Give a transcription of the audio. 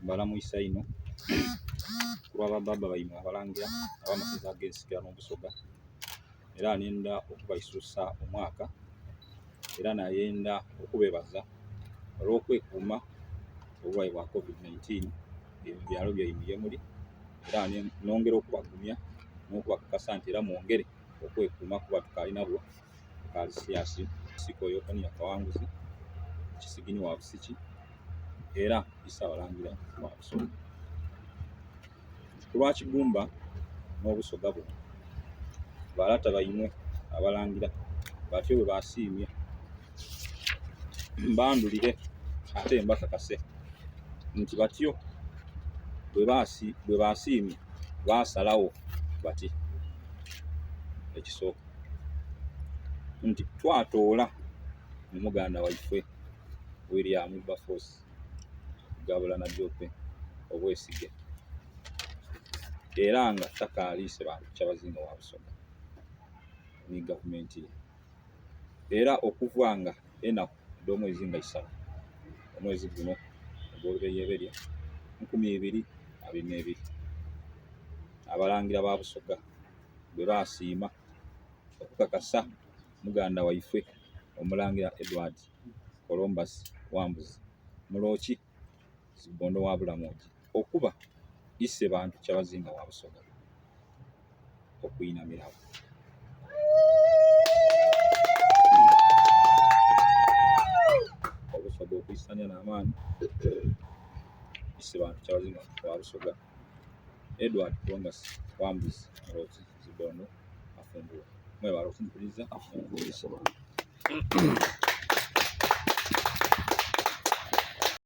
Mbalamwisa inho ku lwa ba bbaabba baimwe Abalangira ab'amasaza ag'ensikirano n'Obusoga era nenda okubaisuusa omwaka era nayenda okubebaza olw'okwekuuma obulwaire bwa Covid 19 eyo mu byalo byaimwe ye muli era nongera okubagumya n'okubakakasa nti era mwongere okwekuuma kuba tukaali nabwo bukaali siasi. Nsiko Yokoniya Kawanguzi, Kisigini wa Busiki era Isaabalangira wa Busoga. Ku lwa Kigumba n'Obusoga buno, ba lata baimwe Abalangira batyo bwe basiimye mbandhulire ate mbakakase nti batyo bwe basiimye baasalagho bati, Ekisooka nti twatoola mu muganda waife William Wilberforce Gabula Nadiope obwesige era nga takaali Isebantu Kyabazinga wa Busoga ni gavumenti ye era okuva nga enaku edh'omwezi nga isatu omwezi guno ogw'oluberyeberye 2022 Abalangira ba Busoga bwe baasiima okukakasa muganda waife Omulangira Edward Columbus Wambuzi Mulooki Zigbondo wa Bulamogi okuba Isebantu Kyabazinga wa Busoga okwinhamiragho. Obusoga okwisania n'amaani Isebantu Kyabazinga wa Busoga Edward Columbus Wambuzi Mulooki Zigbondo afumbulwa. Mwebale okumpuliriza.